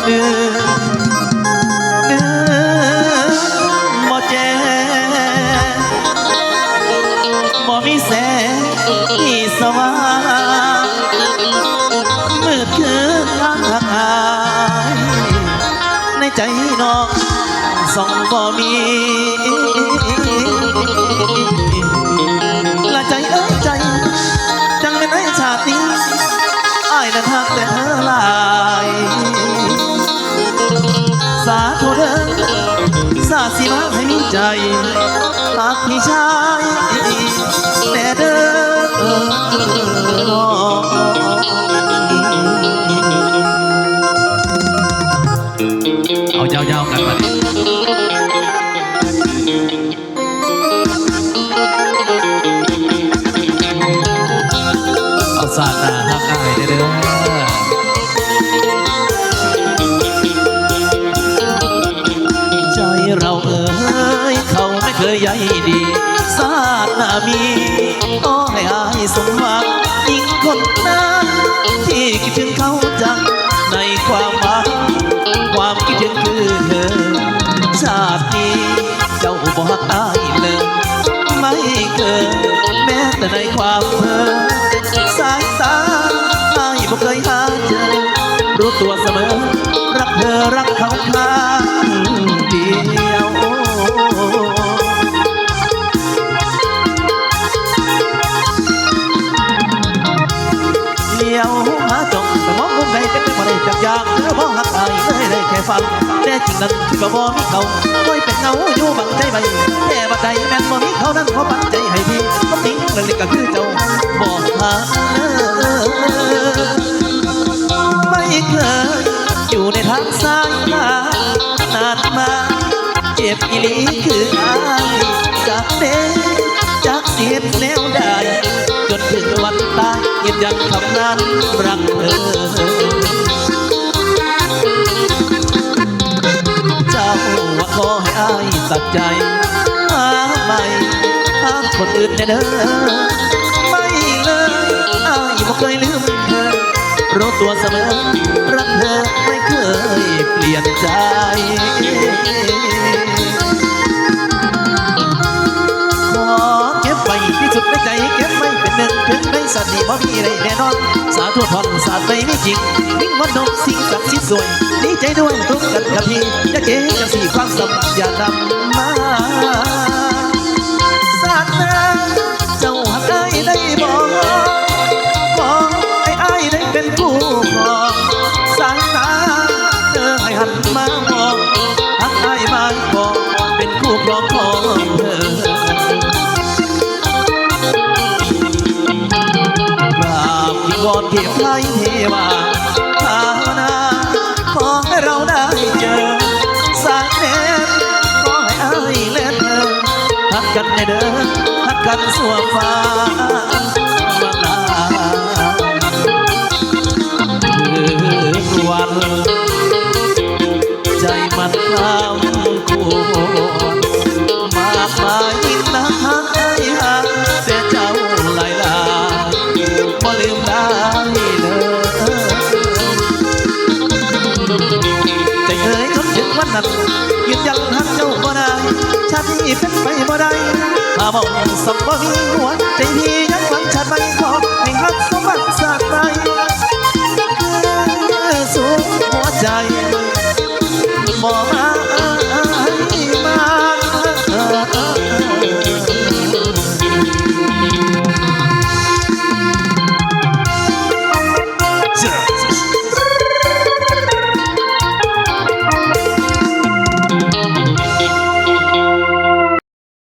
ເດືອນ ເດືອນບໍ່ແຈ້ງ ບໍ່ມີແສງທີ່ສະຫວ່າງ ມືດຄືນທາງຫາກອາຍ ໃນໃຈນ້ອງສ່ອງບໍ່ມີ ລະໃຈເອີຍໃຈ ຈັ່ງແມ່ນໃນຊາດນີ້ ອ້າຍນັ້ນຮັກແຕ່ເຮີຫຼາຍ ສາທຸເດີ ສາຊິມາໃຫ້ໃຈ ຮັກພີ່ຊາຍແດ່ເດີນ້ອງ. ເອົາຍາວໆກັນບາດນີ້ ເອົາຊາດໜ້າຮັກອ້າຍແດ່ເດີ. ໃຈເຮົາເອີຍ ເຂົາໄມ່ເຄີຍໃຍດີ ຊາດໜ້າມີ ຂໍໃຫ້ອ້າຍສົມຫວັງ ຍິງຄົນນັ້ນທີ່ຄິດເຖິງເຂົາຈັງ ໃນຄວາມຫວັງ ຄວາມຄິດເຖິງຄືເທີ ຊາດນີ້ ເຈົ້າບໍ່ຮັກອ້າຍເລີຍ ໄມ່ເຄີຍ ແມ້ແຕ່ໃນຄວາມເພີ ສາຍຕາອ້າຍບໍ່ເຄີຍຫາເຈີ ຮູ້ຕົວສະເໝີ ຮັກເທີ ຮັກເຂົາຂ້າງດຽວ. ດຽວຫາຈ້ອງໄປມອງມຸມໃດ ເປັນໄປບໍ່ໄດ້ຈັກຢ່າງ ເທີບໍ່ຮັກອ້າຍເລີຍ ໄດ້ແຄ່ຝັນ ແທ້ຈິງນັ້ນຄືວ່າບໍ່ມີເຂົາ ຄອຍເປັນເງົາຢູ່ບັງໃຈໄວ້ ແຕ່ບັດໃດແມ່ນບໍ່ມີເຂົານັ້ນ ຂໍປັນໃຈໃຫ້ທີ່ ຄວາມຈິງເລື່ອງນີ້ກໍຄືເຈົ້າບໍ່ຮັກ ໄມ່ເຄີຍຢູ່ໃນທາງສາຍຕາ ນານມາ ເຈັບອີ່ຫຼີຄືອ້າຍ ຈັກເດ້ ຈັກຊິເຮັດແນວໃດ ຈົນເຖິງວັນຕາຍ ຢືນຢັນຄຳນັ້ນຮັກເທີ. ເຈົ້າວ່າຂໍໃຫ້ອ້າຍຕັດໃຈ ຫາໃໝ່ ຫາຄົນອື່ນແດ່ເດີ ໄມ່ເລີຍ ອ້າຍບໍ່ເຄີຍລືມເທີ ຮູ້ຕົວສະເໝີ ຮັກເທີ ໄມ່ເຄີຍປ່ຽນໃຈ ຂໍເກັບໄວ້ທີ່ສຸດໃນໃຈ ເກັບໄວ້ເປັນໜຶ່ງ ເຖິງໃນຊາດນີ້ບໍ່ມີໄດ້ແນ່ນອນ ສາທຸພອນຊາດໃໝ່ມີຈິງ ວິງວອນນົບສິ່ງສັກສິດຊ່ວຍ ດີໃຈດ້ວຍທຸກກັນກັບທີ່ ຢ່າເຈຈັ່ງຊີ້ຄວາມສຳພັນ ຢ່ານຳມາ ຊາດໜ້າ ເຈົ້າຮັກອ້າຍໄດ້ບໍ່? ຂໍໃຫ້ອ້າຍໄດ້ເປັນຄູ່ຄອງ ສາຍຕາເທີໃຫ້ຫັນມາມອງ ຮັກອ້າຍມາກອງ ເປັນຄູ່ຄອງຂອງເທີ ກາບວິງວອນເທບໄທເທວາ ພາວະນາ ຂໍໃຫ້ເຮົາໄດ້ເຈີ ສາຍແນນ ຂໍໃຫ້ອ້າຍແລະເທີ ຮັກກັນແດ່ເດີ ຮັກກັນຊົ່ວຟ້າມານາ ຄືວັນໃຈມັນຄຳຄວນ ມາກມາຍນັກຮັກອ້າຍ ຮັກແຕ່ເຈົ້າຫຼາຍໆ ບໍ່ລືມໄດ້ເລີຍ ໃຈເອີຍ ຈົນເຖິງວັນນັ້ນ ຢືນຢັນຮັກເຈົ້າບໍ່ໄດ້ ຊາດນີ້ເປັນໄປບໍ່ໄດ້ ຖ້າເວົ້າຊ້ຳບໍ່ມີຫົວໃຈ ພີ່ຍັງຫວັງຊາດໃໝ່ ຂໍໃຫ້ຮັກສົມຫວັງຊາດໃໝ່